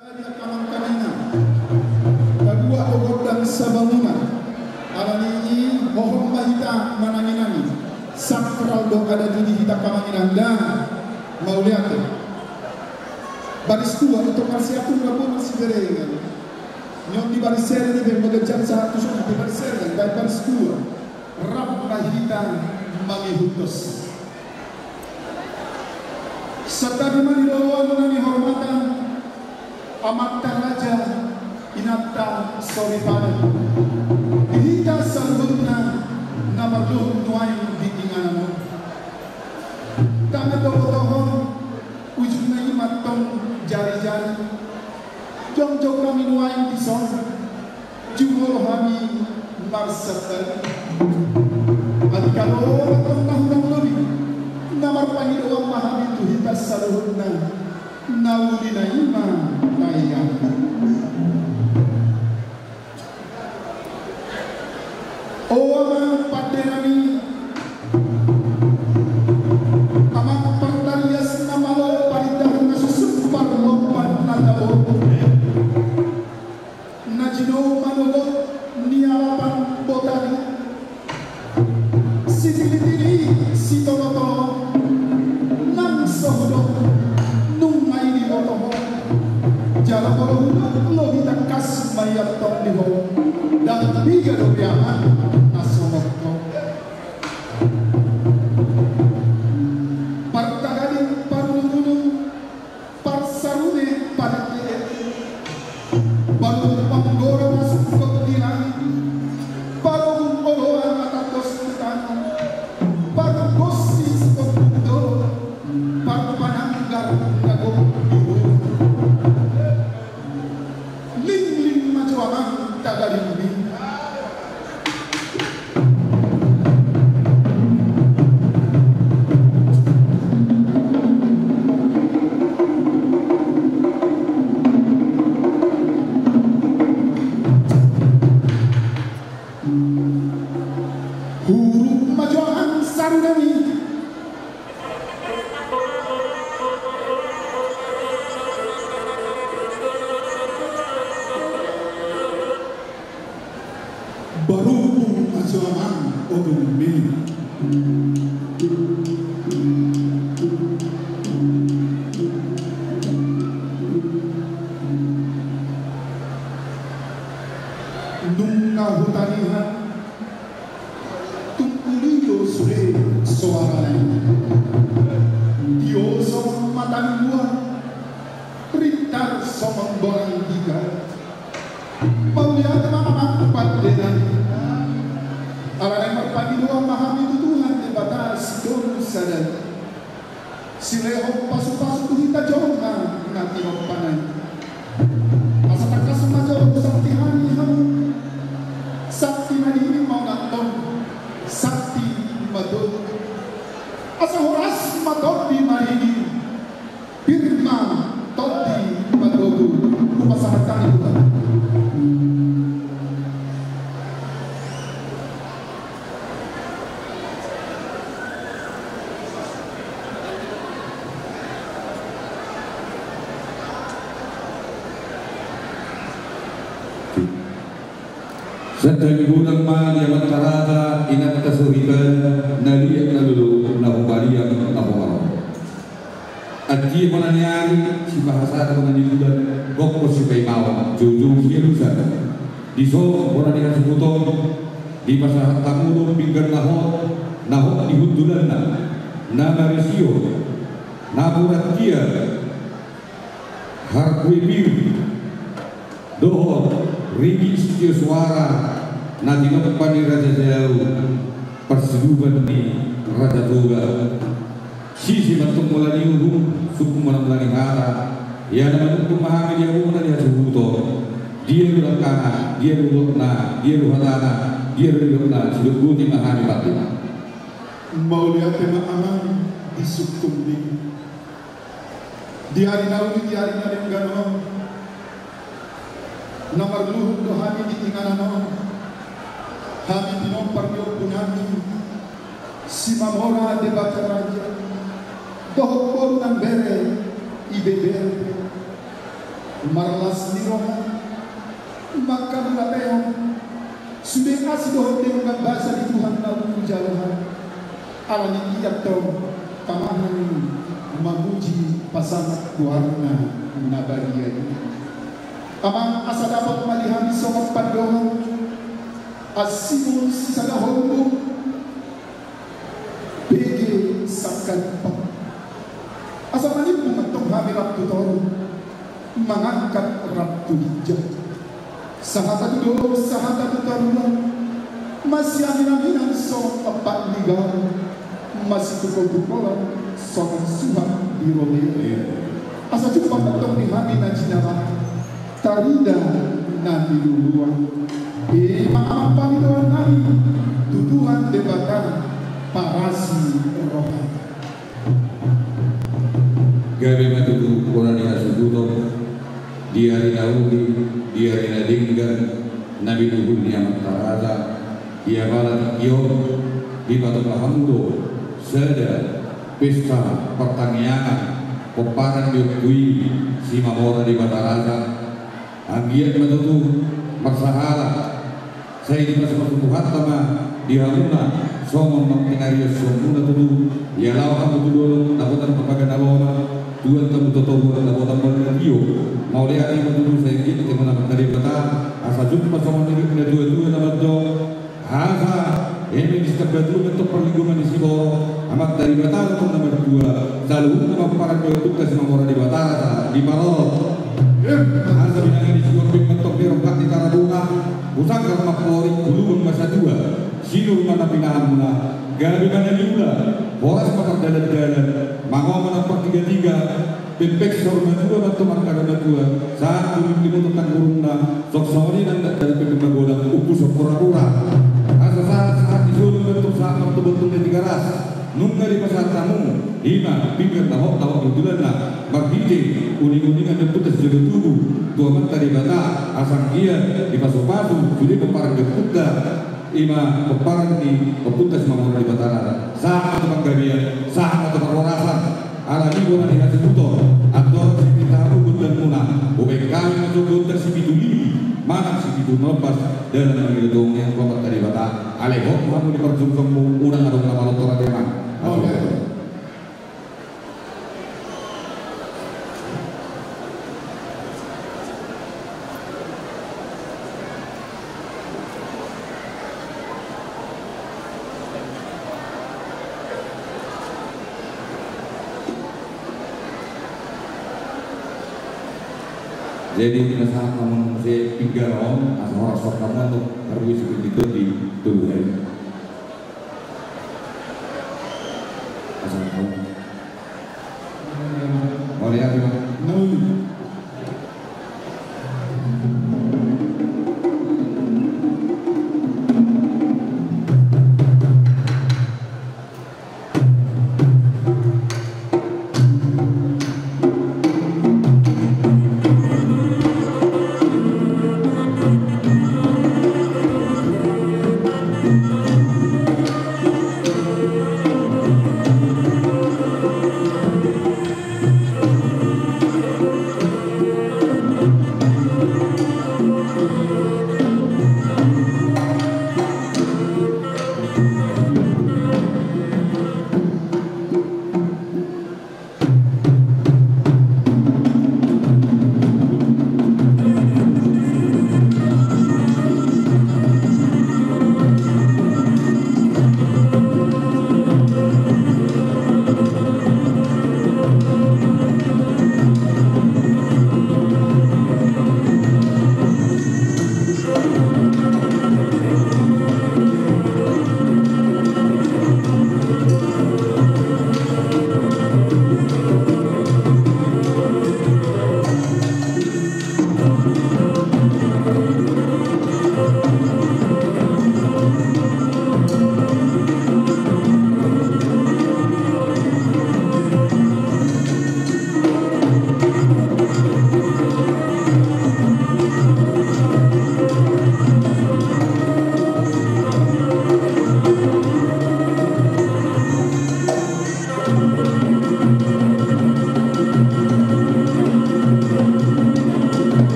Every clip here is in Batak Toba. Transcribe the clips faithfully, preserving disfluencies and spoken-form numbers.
Di angka amang inang, paduahon gondang sabangunan. Alani i hohom ma hita manangi-nangi. Sakral do adat i di hita angka amang inang da. Mauliate. Baris dua, untuk marsiatur na bo marsiberengan. Nion di baris sada i be, maganjar sahat tu son di baris sada, baen baris dua. Rap ma hita mangihuthon. Santabi ma di loloan na nihormatan, amanta raja, inanta soripada. Di hita saluhutna na marluhut nuaeng di inganan on. Tangan do botohon, ujungna i ma antong jari-jari. Jongjong hami nuaeng dison, jumolo hami marsantabi. Atik adong antong na hurang lobi, na marpangidoan ma hami tu hita saluhutna, na uli na i ma taida. O amang pandenami, amang partarias na malo parindahan na suksuk parlompan na tabo, na jinou manogot ni alapan botari, sitili-tili sitolo-tolo, nang so hudok nunga i diboto ho. Jala molo hudok lobi tangkas ma i antong di ho, ndang piga dope amang na songon ho. Partagading parulung-ulung, parsarune parende, baru panggora masuk di langit, baru oloan na tandos di tano, baru gosi sikombung dolo, baru pananggar na gok di hulu. Lingling ma jo amang tagadingmi. Huruk ma jo amang sarunami. Baru huruk ma jo amang ogonmi. Nunga hutanihan, tung uli do sude soarana i. Tio songon mata ni buah, rintar songon borang hita. Mauliate ma amang pandenami. Alana i marpangidoan ma hami tu Tuhan Debata sitolu sada i. Silehon pasu-pasu tu hita jolma na tinompanan i. Asa tangkas ma jo husakti hami hamu. Sakti ma dingin ma unang tong. Sakti ma togu. Asa horas ma tondi maridi. Pir ma tondi ma togu. Hupasahat hami tu Tuhan. Santabi godang ma di amanta raja, inanta soripada, na liat na lolo, na humaliang na humaol. Atik bona ni ari, sipahasada bona ni bulan, gokhon sipaimaon, joujou sialusan. Dison bona ni hasuhuton, dipasahat hamu do pinggan na hot, na hot di hundulanna, na marisio, na murah tiar, harbue pir, dohot rigi sitio soara, na tinompa ni Raja Jau, parsiduhan ni Raja Toga. Sise ma antong mula ni uhum, sungkun ma mula ni hata. Ia na manungkun ma hami di hamuna di hasuhuton. Dia do langkana, dia do dodokna, dia do hatana, dia do didokna, sidok boti ma hami pande. Mauliate ma amang di sungkunmi. Di ari na uli, di ari na denggan on, na marluhut do hami di inganan on. Hami pinompar ni ompunami, Simamora Debata Raja, dohot boru nang bere, ibebere. Marlas ni roha, mangkaluhon, sude asi dohot denggan basa di Tuhan na hujalo hami. Alani i antong, tama hami mamuji pasangaphon goarna na badia i. Amang, asa dapot ma di hami songon pandohan, asi ma sisada holong, bege sangkalipa. Asa manimpu ma antong hami rap tu toru, mangangkat rap tu ginjang. Sahata tu dolok, sahata tu toruan, masiaminaminan songon ompat ni gaol, masitukotukoan songon suhat di robean. Asa jumpang ma antong di hami na jinalahan, tarida na niluluan. I ma amang pangidoan nami tu Tuhan Debata parasi roha. Gabe ma tutu hona ni hasuhuton di ari na uli, di ari na denggan na binuhul ni amanta raja. Di apala tingki on, dipatopa hamu do sada pesta partangiangan pomparan ni ompu i, Simamora Debata Raja. Anggiat ma tutu marsahala, sai dipasupasu Tuhanta ma di hamuna songon na pinarioshonmuna tutu. Ia laho hamu tu dolok, dapotan papaga na lomak, tuan hamu tu toruan, dapotan mauliate. Mauliate ma tutu, sai anggiat ditemuna Amanta Debata asa jumpang songon nidok ni natuatua na mandok, asa eme distambatua ma antong parlinggoman ni siborok, Amanta Debata do tong na martua. Saluhutna ma pomparan ni ompunta Simamora Debata Raja diparorot. Asa binanga ni Sihombing ma antong di rongkap ni Tarabunga, husanggar ma amporik, hulubang ma satua, sinur ma na pinahanmuna, gabe ma na niula, horas ma pardalandalan, mangomo na partigatiga, pempek saur matua ma antong angka na matua, sahat tu limlimuton tanggurungna, songon i nang dakdanak pe magodang, umpuson purapura. Asa sahat, sahat ni solu ma antong sahat martobonton na Tigaras. Nunga dipasahat hamu, i ma pinggan na hot, na hot ni hundulanna, marhite uninguningan ni ompunta sijaga tubu tu Amanta Debata, asa anggiat dipasupasu sude pomparan ni ompunta, i ma pomparan ni ompunta Simamora Debata Raja. Sahat ma tu panggabean, sahat ma tu parhorasan. Alani i hona ni hasuhuton, andorang sipinta hamu gondangmuna, hubaen hami ma jo gondang sipitu lima manang sipitu ombas, dalan mangido tongian tu Amanta Debata. Alai hot ma hamu di parjongjongmu, unang adong na malottor ate, amang. Oke. Jadi, na sahat ma muse pinggan on, asa horas ma hamu tu parbusi pinggan di tubuan. Asa hamu. Mauliate, amang.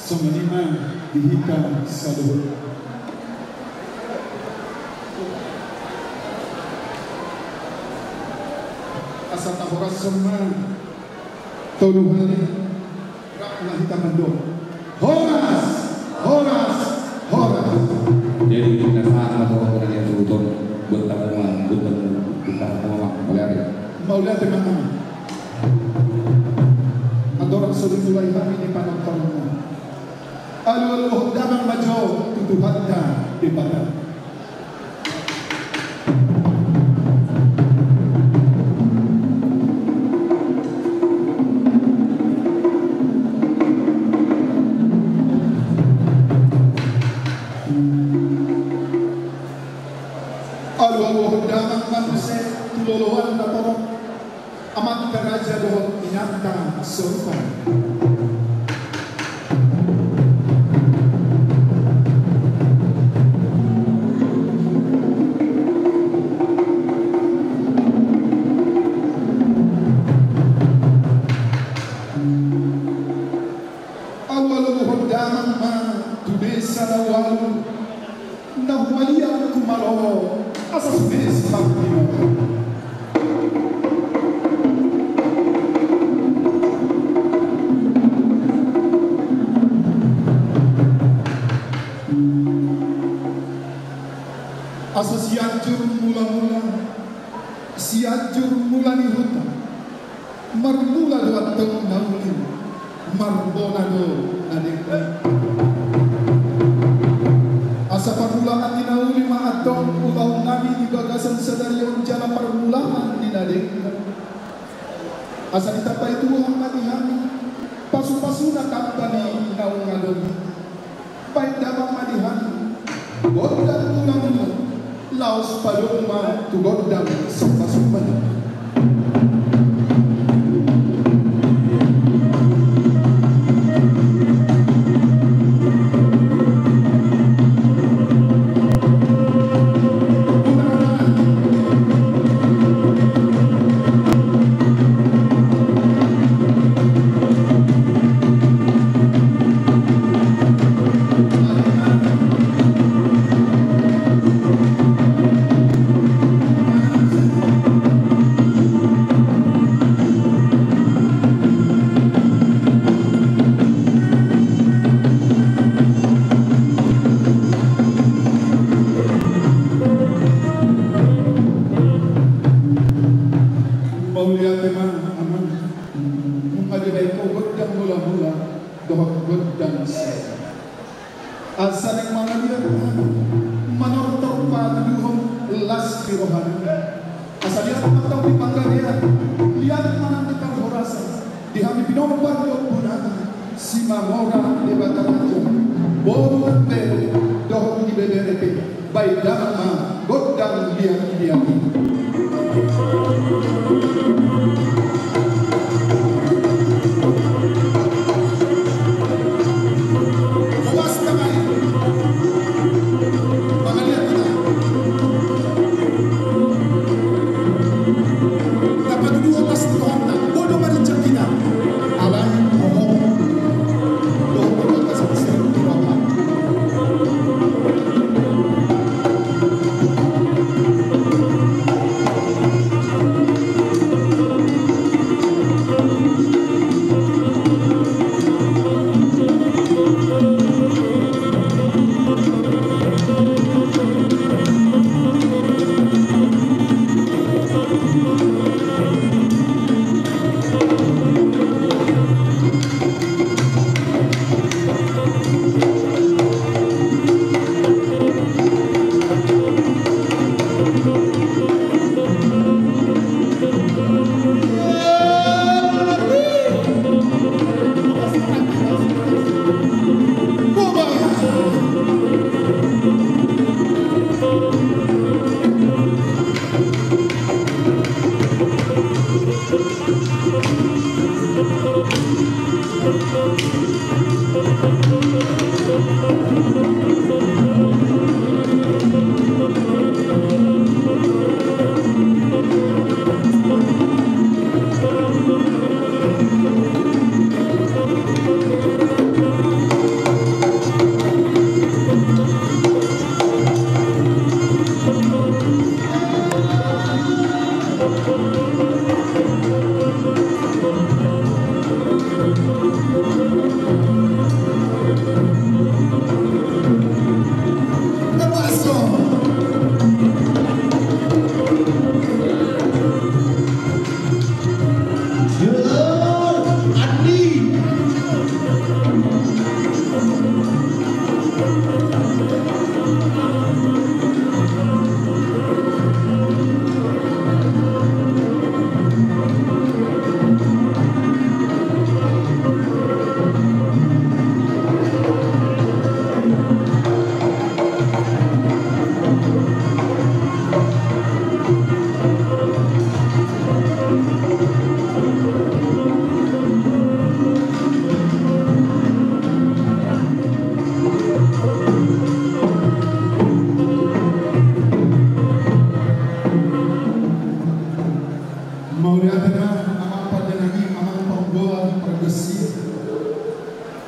Songon i ma di hita saluhut. Asa tahorashon ma tolu hali, rap ma hita mandok: Horas! Horas! Horas! Jadi, na sahat ma tu hita na saluhut, buat hamu ma, buat hamu, buat hamu ma, mauliate. Mauliate ma hami. Andorang so dimulai hami di panortoron on, alualuhon damang ma jo tu Tuhanta Debata. Alualuhon damang ma muse tu loloan na torop, amanta raja dohot inanta sorupa. Alualuhon damang ma tu desa na ualu, na humaliang humalolo asa sude sipangidoan. Asa Sianjur Mulamula, Sianjur mula ni huta. Marmula do antong na uli, marbona do na denggan. Asa parmulaan ni na uli ma antong ulaon nami di bagasan sadari on jala parmulaan ni na denggan. Asa ditambai Tuhan ma di hami pasupasuna tamba ni naung adong i. Baen damang ma di hami gondang mulamula, laos padomu ma tu gondang sombasomba. Mauliate ma, Amang. Nunga dibaen ho gondang mulamula dohot gondang sada. Asa naeng mangaliat ma, manortor patuduhon las ni rohana. Asa liat ma antong di panggabean, liat ma nang di parhorasan, di hami pinomparna, Ompunami Simamora Debata Raja, boru nang be dohot ibebere pe. Baen damang ma gondang liat-liat i. Horas damang i. Mangaliat hita. Tapatuduhon las ni rohanta. Bodo ma ginjang hita. Alai hohom dohot pangkataion ni roha.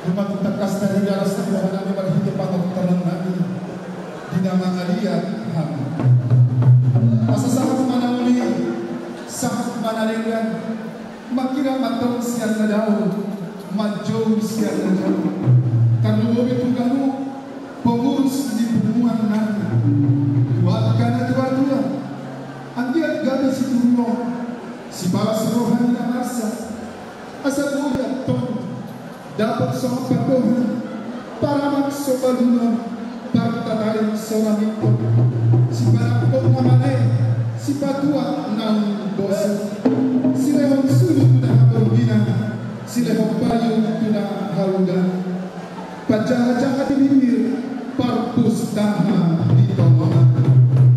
Ruma tu tangkas na di daras na di bahan nami marhite pangotoran nami di na mangaliat hami. Asa sahat ma na uli, sahat ma na denggan, mangkira ma tong sian na dao, manjou sian na dao. Tarlumobi tu ganup pengurus di punguan nami, tu angka na tua-tua, anggiat gabe situruon, sipalas roha ni na marsak, asa boi antong dapot songon pandohan, paramak so palunon, partatain so ramingkot, sipanangkok na manaek, sipatuak naung boso, silehon sulu tu na haporbinan, silehon payung tu na haudan. Panjaha-jaha di bibir, parpus tahan di tonga.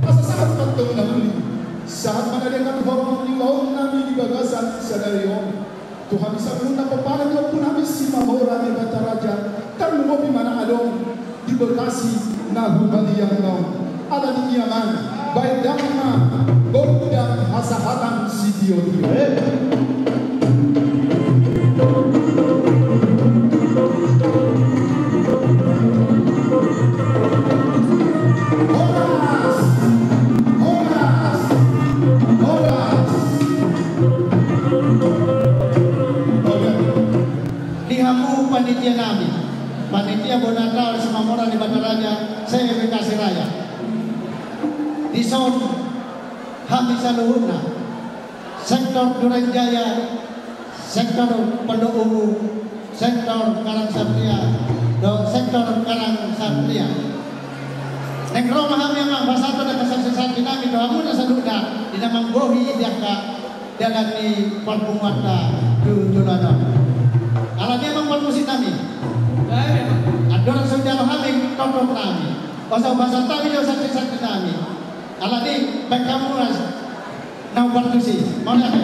Asa sahat ma tong na uli, sahat ma na denggan horong ni ulaon nami di bagasan sadari on. Tu hami saluhutna pomparan ni ompu nami Simamora Debataraja, tarlumobi ma na adong di Bekasi na humaliang on. Ala ni i amang, baen damang ma gondang hasahatan sitio-tio. Horas! Horas! Horas! Di hamu panitia nami, panitia bona raja Simamora Debataraja se-Bekasi Raya. Dison hami saluhutna, sektor Duren Jaya, sektor Pondok Ungu, sektor Karang Satria, dohot sektor Karang Satria. Naeng ro ma hami amang pasahathon angka santi-santi nami tu hamuna saluhutna di na manggohi di angka dalan ni parpunguanta tu joloan on. Ala ni i amang parmusik nami, andorang so jalo hami tondong nami, asa pasahat hami jo santi-santi nami. Ala ni i baen hamu ma na umpartusi. Mauliate.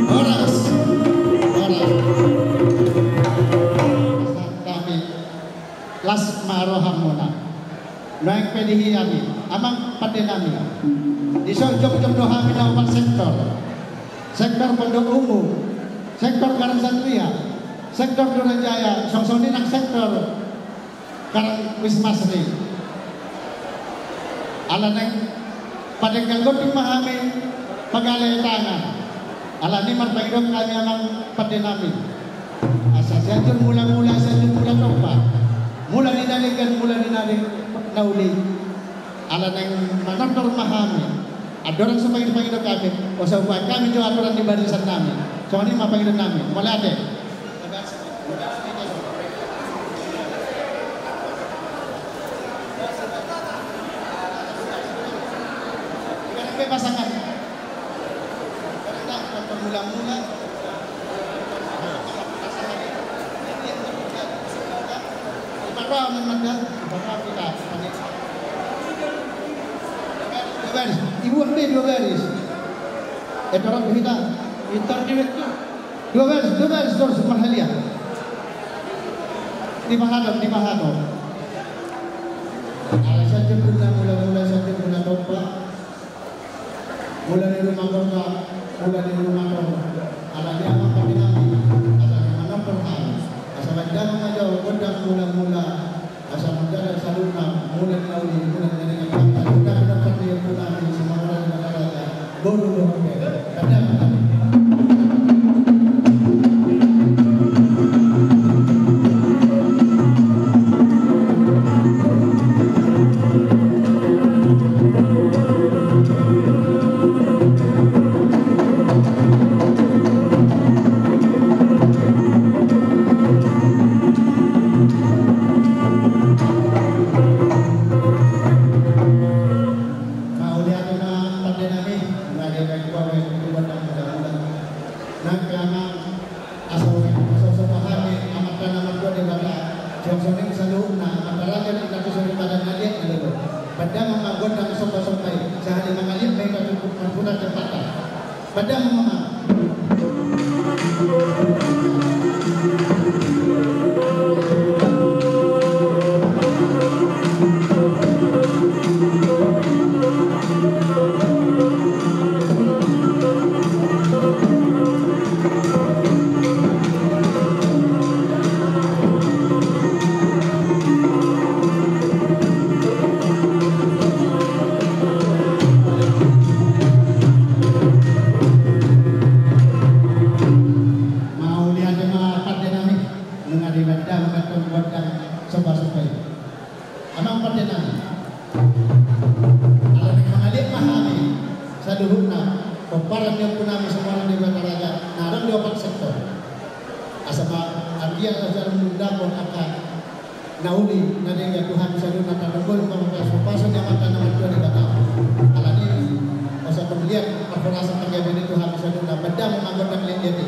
Horas. Horas. Las ma rohamuna. Nuaeng pe di hami, amang pande nami. Dison jongjong do hami na opat sektor. Sektor Pondok Ungu, sektor Karang Satria, sektor Duren Jaya, songon i nang sektor Karang Wismasri. Ala naeng padenggan gondang ma hami, pagale tangan. Ala ni i marpangidoan hami amang pande nami. Asa Sianjur Mula-mula, Sianjur Mula Tompa. Mula ni na denggan, mula ni na uli. Ala naeng manortor ma hami. Andorang so pangido-pangido hami, asa hubaen hami jo aturan ni barisan nami. Songon i ma pangidoan nami. Mauliate. Pasangan. Dua baris. Ibu ambil dua baris. Eh, tolong kita. Pintar di. Dua baris, dua baris, terus, marhaliang. Dipahaton, dipahaton. Ala saja puna mula-mula saja puna tompa. Mula ni rumah korba, mula ni rumah korba. Ala dia makan di nami, ala dia makan korba. Asa badan ma jo gondang mula-mula. Asa manggalar saluhutna, mula ni na uli, mula ni na denggan, mula ni na denggan, mula ni na denggan, mula ni na denggan. Boru dohot be. Tanda, tanda. Mauliate ma pande nami, nunga dibaen hamu gondang mula-mula. Nang pe amang, asa, asa somba hami Amanta na martua Debata, suang songon i saluhutna Amanta raja, di na tuson di badan na liat na lolo. Baen damang ma gondang somba-somba i, sahali mangaliat ma hita tu parpura tempatna. Baen damang ma. Mauliate ma pande nami, nunga dibaen damang ma gondang somba-somba i. Amang pande nami. Ala naeng mangaliat ma hami saluhutna pomparan ni ompu nami Samuaran Debata Raja na adong di opat sektor. Asa ma ardia na asa mangundangkon angka na uli na denggan tu hami saluhutna, tarlumobi ma pasu-pasu ni Amanta na martua Debata. Alani i, asa mangaliat parhorasan panggabean i tu hami saluhutna, baen damang ma gondang liat-liat i.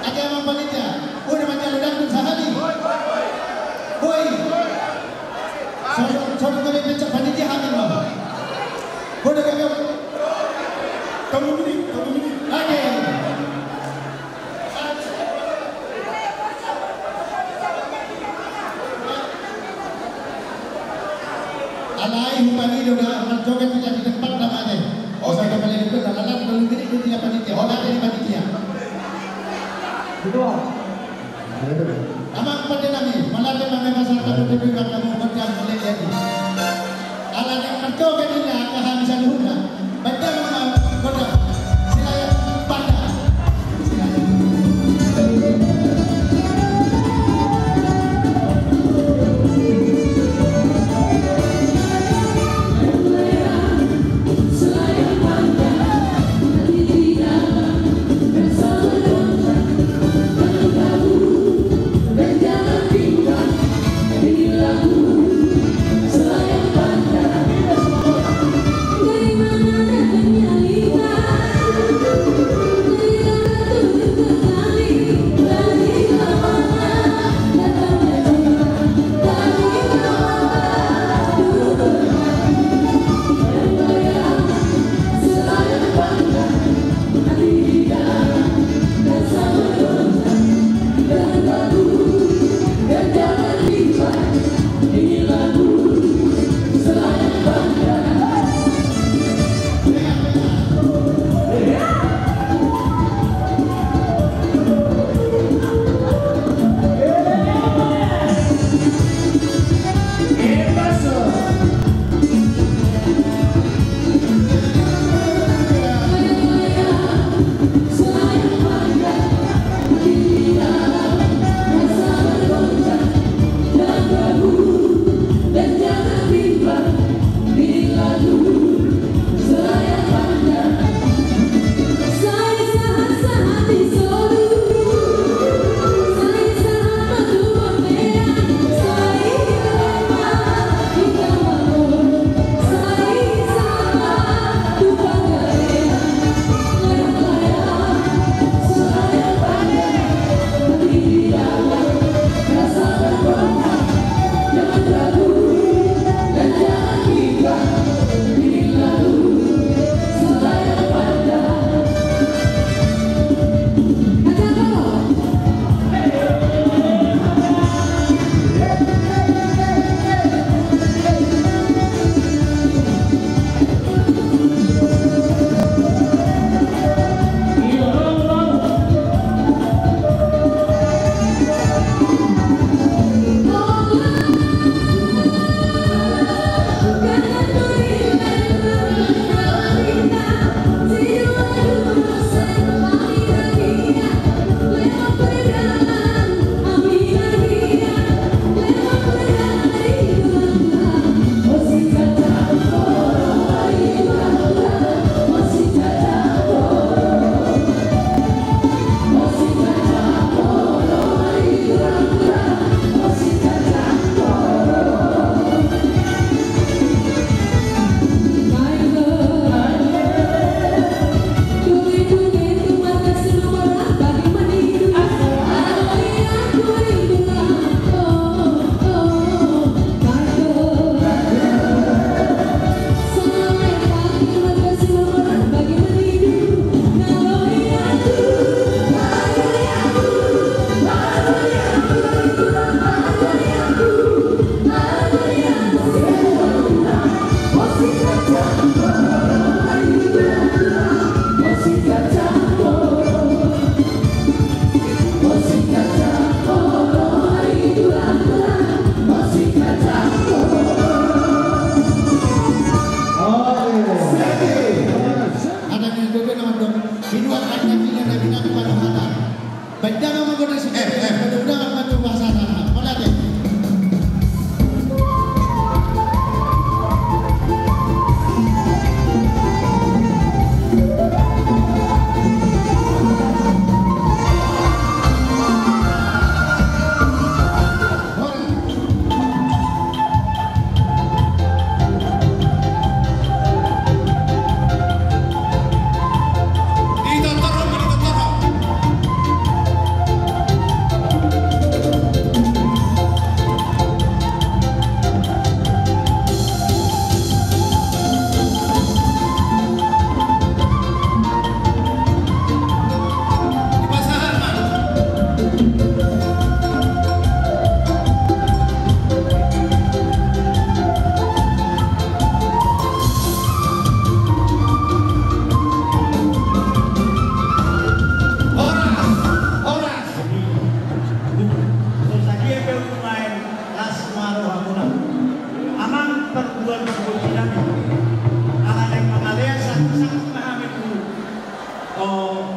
Ate amang panitia, udah mati alo dangdut sahali. Boi. Sodok, sodok kami pecah panitia hamil lo. Udah kami. Tunggu dulu, tunggu dulu. Oke. Alai hupangido da, marjoget di tempat da mate. Oke. Sampai kembali ke dalam, belum gini, gini, apa panitia? Oh, ada di panitia. Betul. Amang pande nami, mauliate ma, mauliate ma, mauliate ma, mauliate ma. Ala naeng marjoget ninna angka hami saluhutna. Baen damang ma gondang Silayan Panda.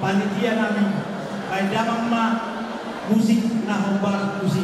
Panitia nami, baen damang ma musik na hombar tusi.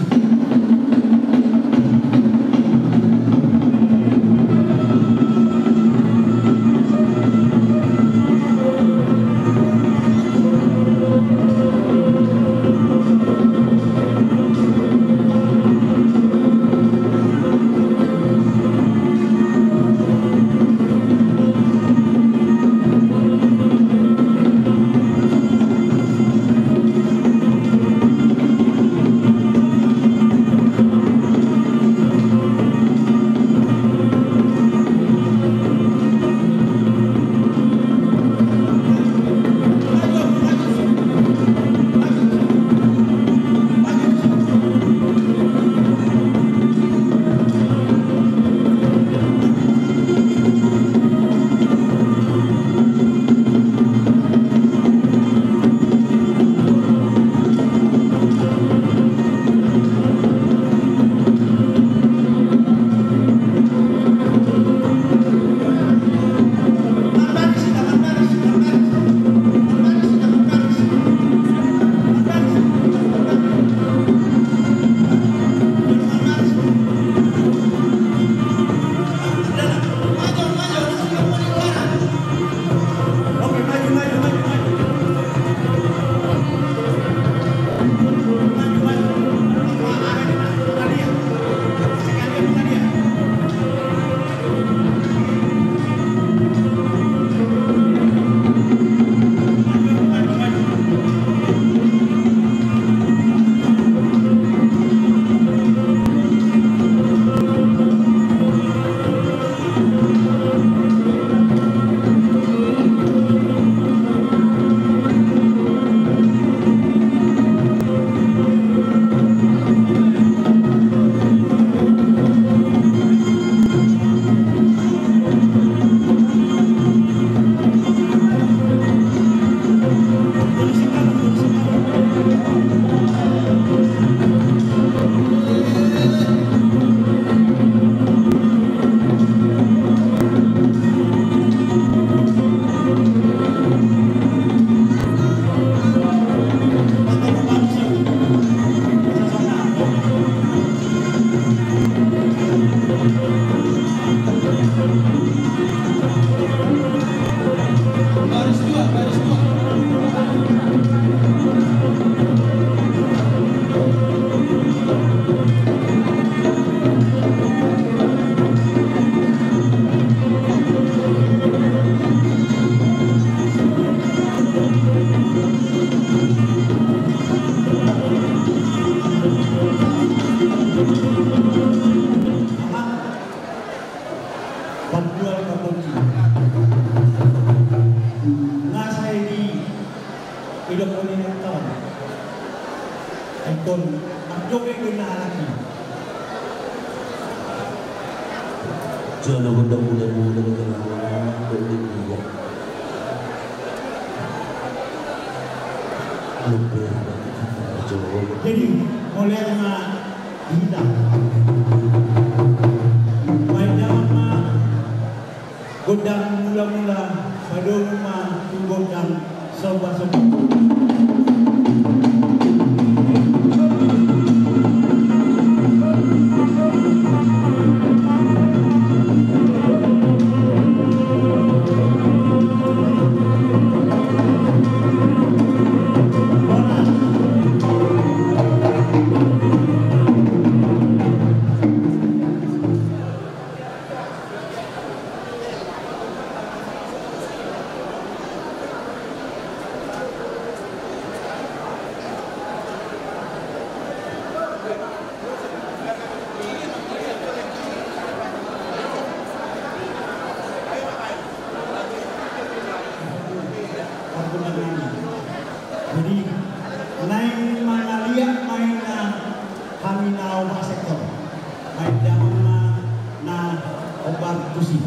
Panjual kaponci. Nga sai di idok on inanta on. Engkon mandok engkon na halaki. Jala gondang muda-muda na jala muda. Jadi, mulai ma Hita. Baen damang ma gondang mula-mula, padomu ma tu gondang somba-somba. Jadi, naeng mangaliat ma inna hami na opat sektor. Baen damang ma na opat tusi.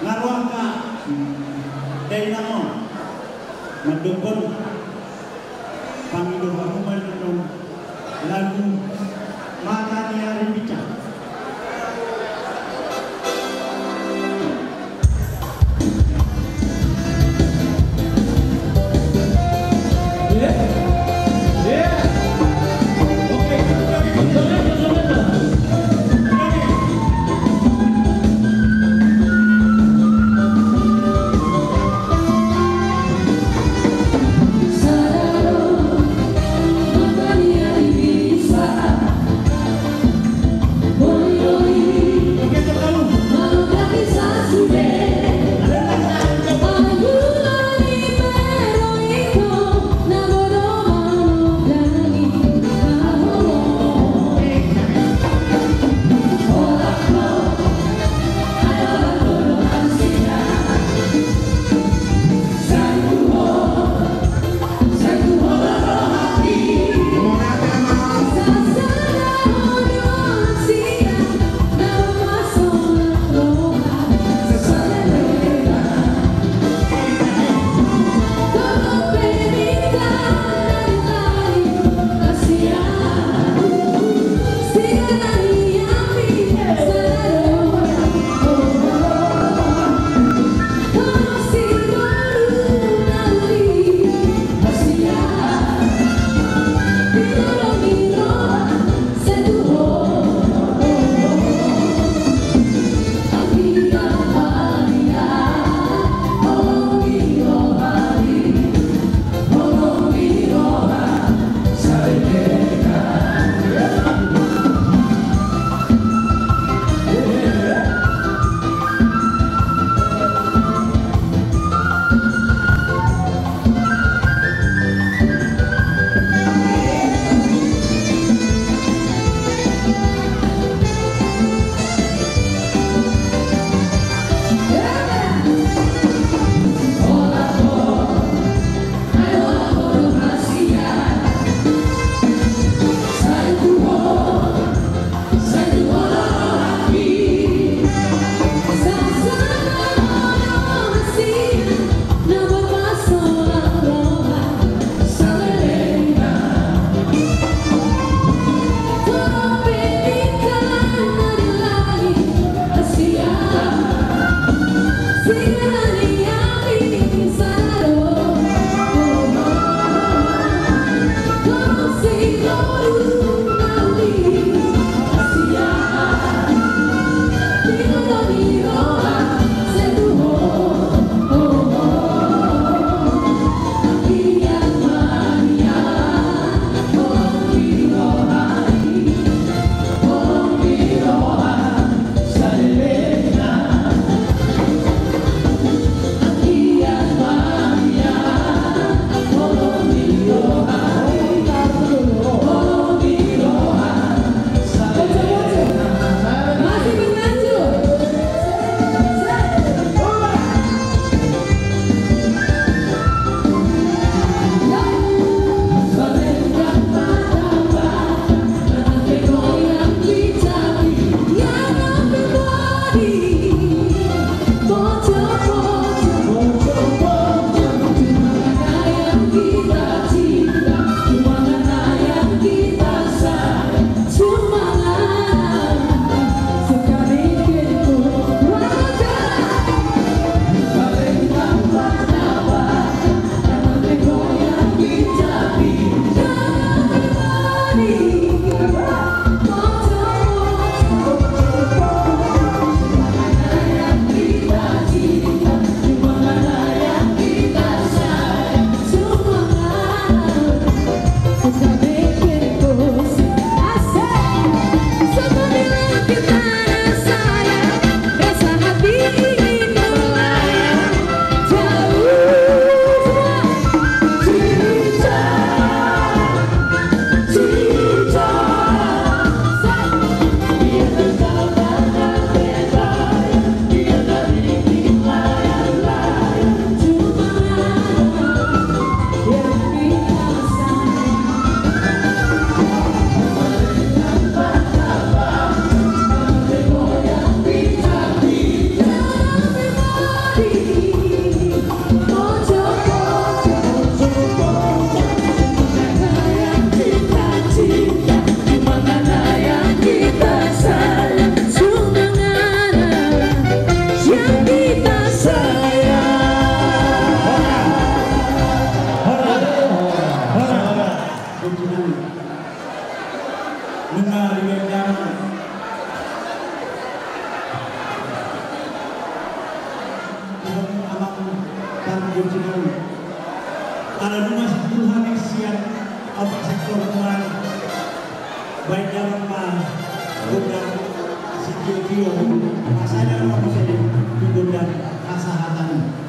Nga ro angka dainang on mandokkon, pangido hamu ma annon lagu Mata ni Ari Bica. Ala dua mas dulu hami sian opat sektor nami. Baik dalam ma gondang sitio-tio. Masa dalam ma gondang hasahatan.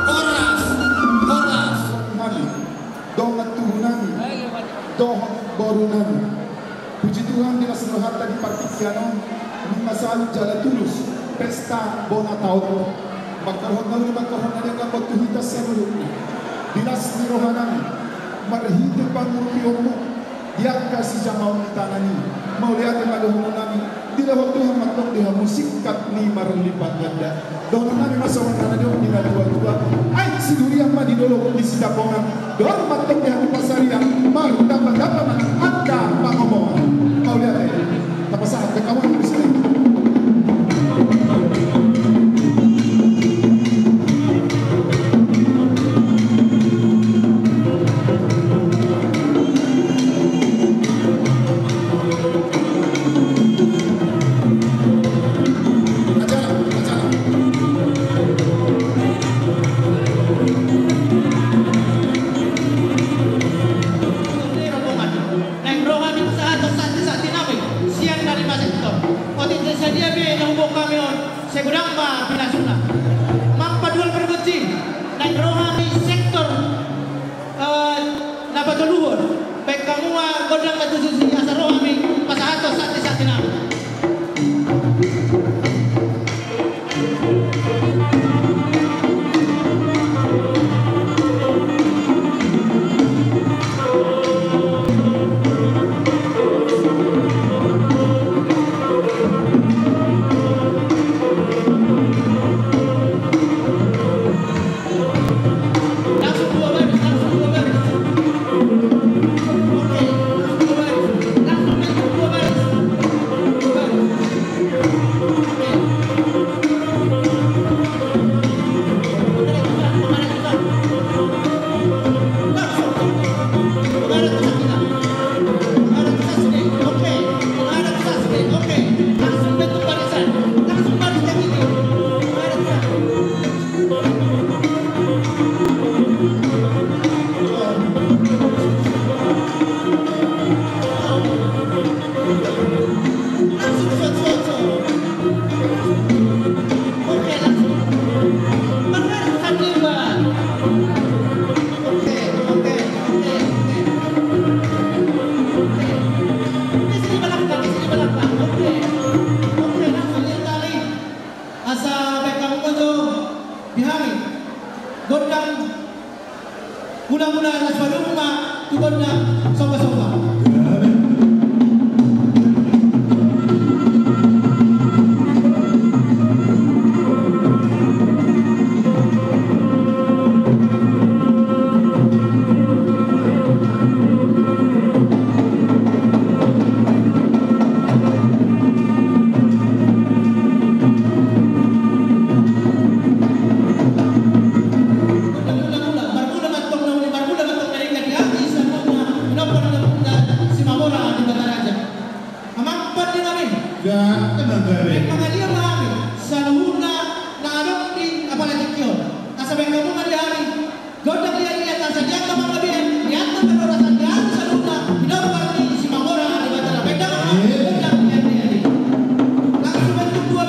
Horas, horas. Dongan tubu nami dohot boru nami. Puji Tuhan, di las ni rohanta di partingkian on, nunga saut jala tulus pesta bona taon. Mangkorhon na uli, mangkorhon na denggan ma tu hita saluhutna. Di las ni roha nami, marhite pangurupionmu di angka sijamaon ni tangan i, mauliate ma dohonon nami. Dilehon Tuhan ma antong di hamu singkat ni marlipat ganda. Dohonon nami ma songon na nidok ni na tua-tua: Aek sidurian ma di dolok ni Sidapongan. Dohonon ma antong di hamu pansarian, martamba-tamba ma angka pangomoan. Mauliate. Tapasahat pe kawan di sini. Naeng ro hami pasahathon santi-santi nami sian na lima sektor. Otik na sadia pe na huboan hami on, sai godang ma pinasuna. Mampa dua pargonsi, naeng ro hami sektor, eh, na patoluhon. Baen hamu ma gondang na tusi-tusi asa ro hami pasahathon santi-santi nami. Langsung dua baris, langsung dua baris. Oke, langsung dua baris, langsung dua baris. Dua baris. Oke. Langsung. Oke. Langsung bentuk barisan. Langsung baris yang ini. Asa baen hamu ma jo di hami gondang mula-mula, laos padomu ma tu gondang somba-somba. Amang pande nami. Ya, tenang, Bang. Baen ma hami saluhutna na adong di apala tingki on. Asa baen hamu ma di hami gondang liat-liat, asa di angka panggabean, di angka parhorasan, di hami saluhutna, di nomor ni Simamora, di Batara Bendang, gondang liat-liat. Langsung bentuk dua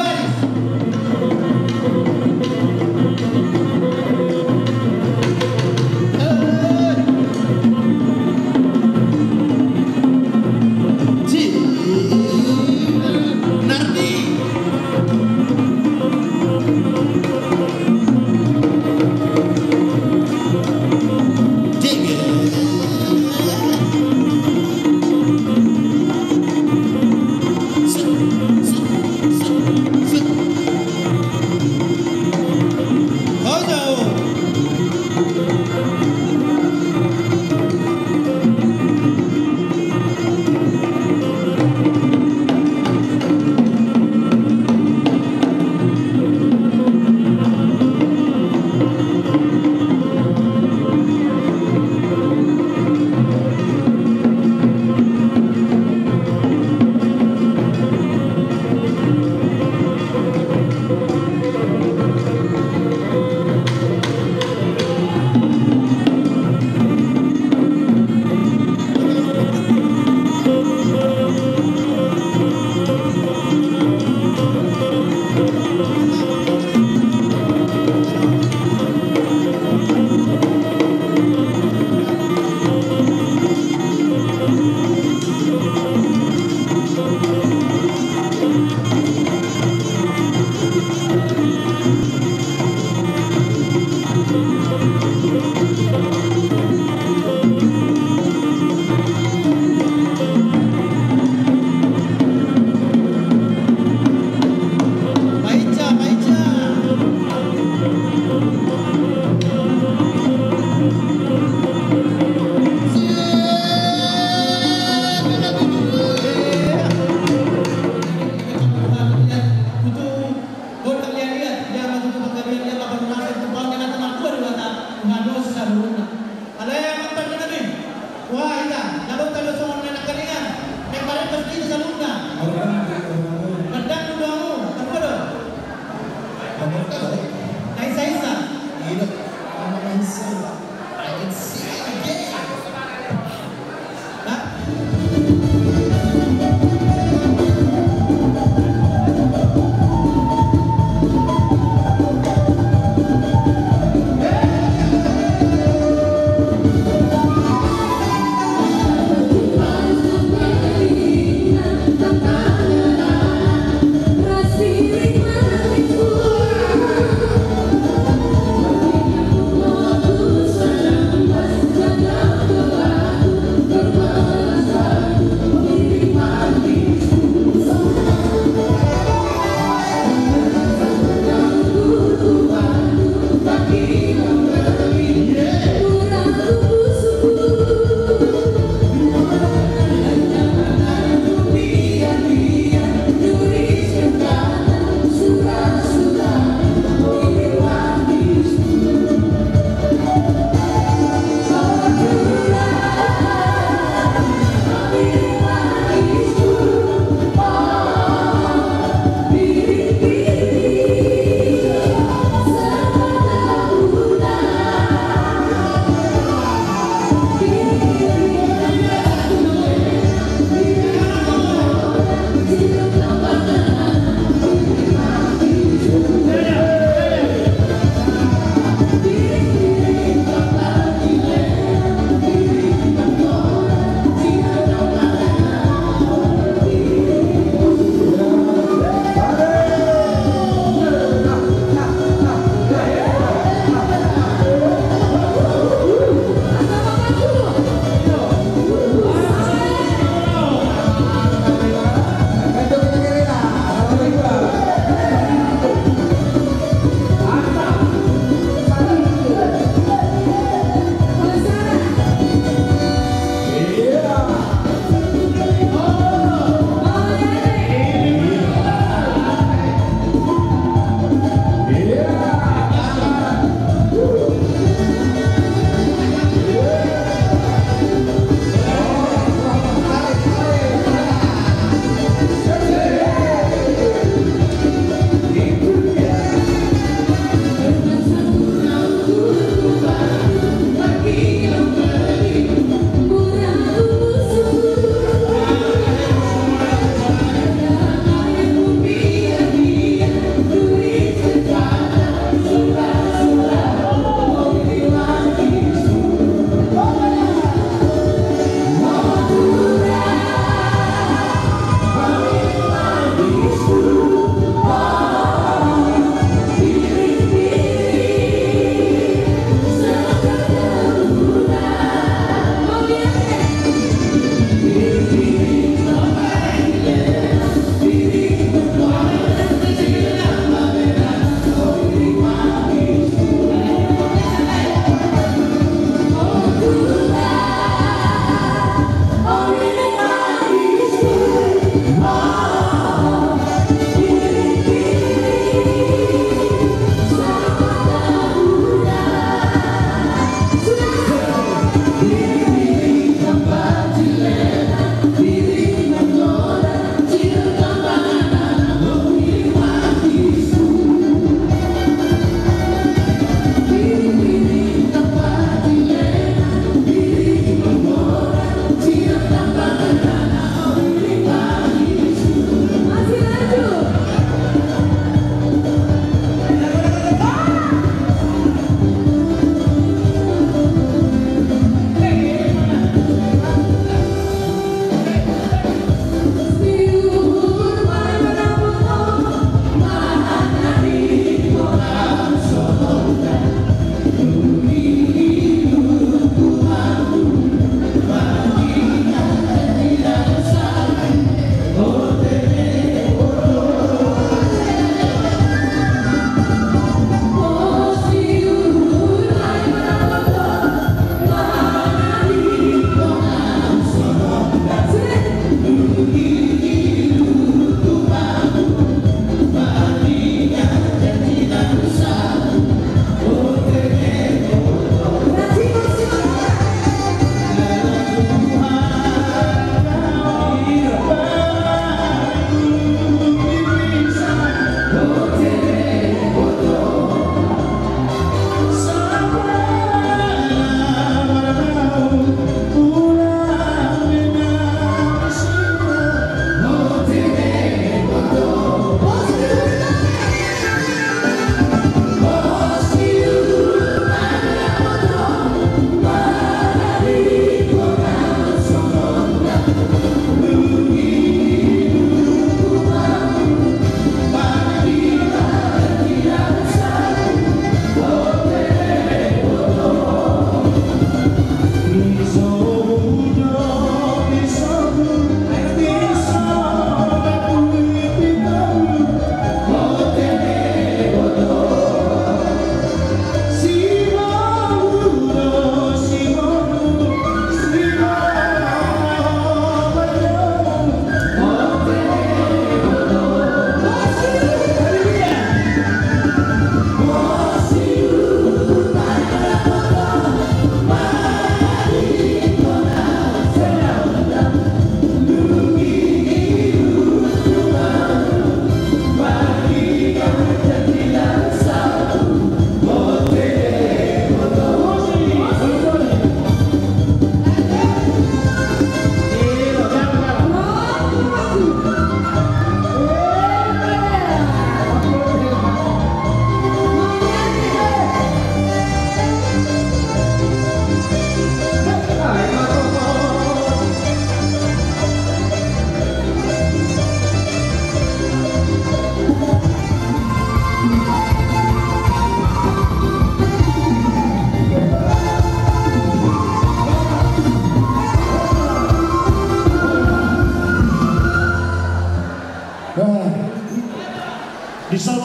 Dison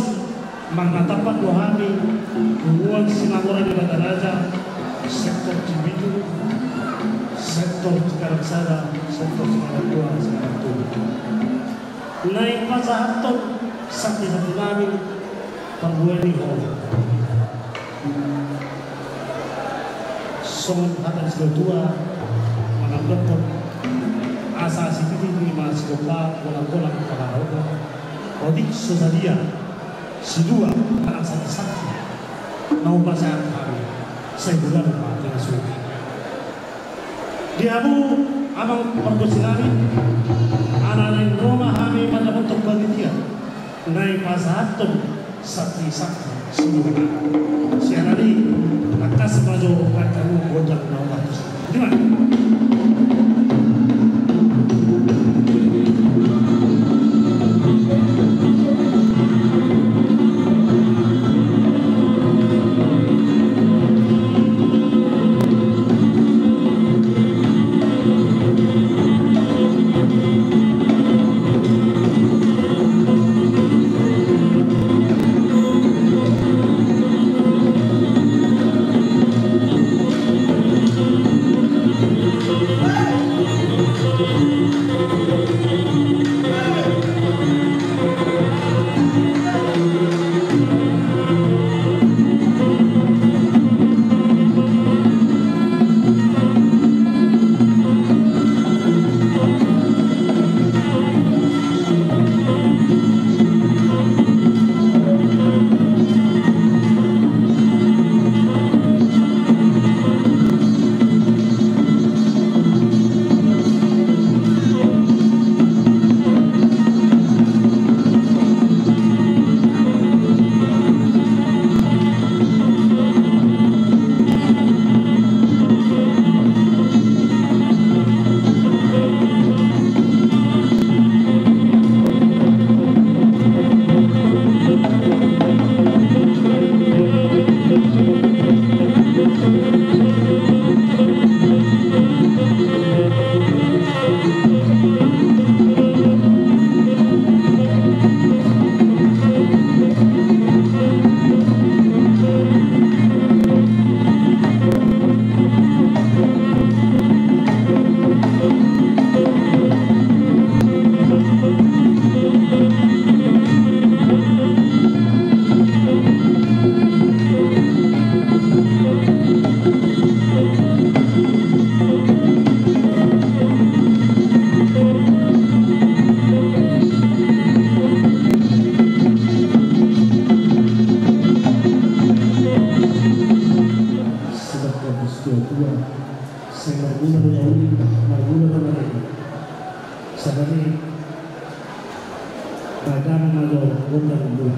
marnatampak do hami, punguan Sinamora Debata Raja, sektor Cibinong, sektor Cikarang Sada, sektor Cikarang Dua, Cikarang Tolu. Naeng pasahathon santi-santi nami parbue ni ho. Songon hata ni situatua manandakhon, asa sititi ma sigompa, golang-golang pangarahutna. Otik so sadia sidua anak santi-santi na hupasahat hami, sai godang ma tingki sude. Di hamu amang pargonsi nami, ala naeng ro ma hami mandapothon panitia naeng pasahathon santi-santi sidua. Sian i, tangkas ma jo angka gondang na umbahen tusi. Terima kasih. Sabari, badan majo gondang bulan.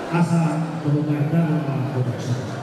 Asa, tolong aja nama produksi.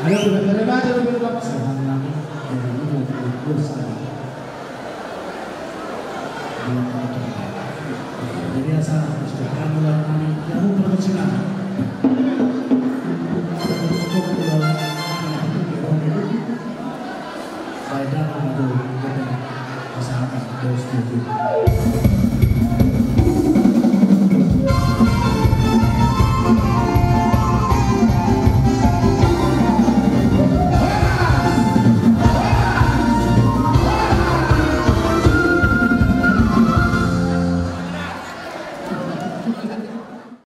Betul, dari mana lu belum dapat?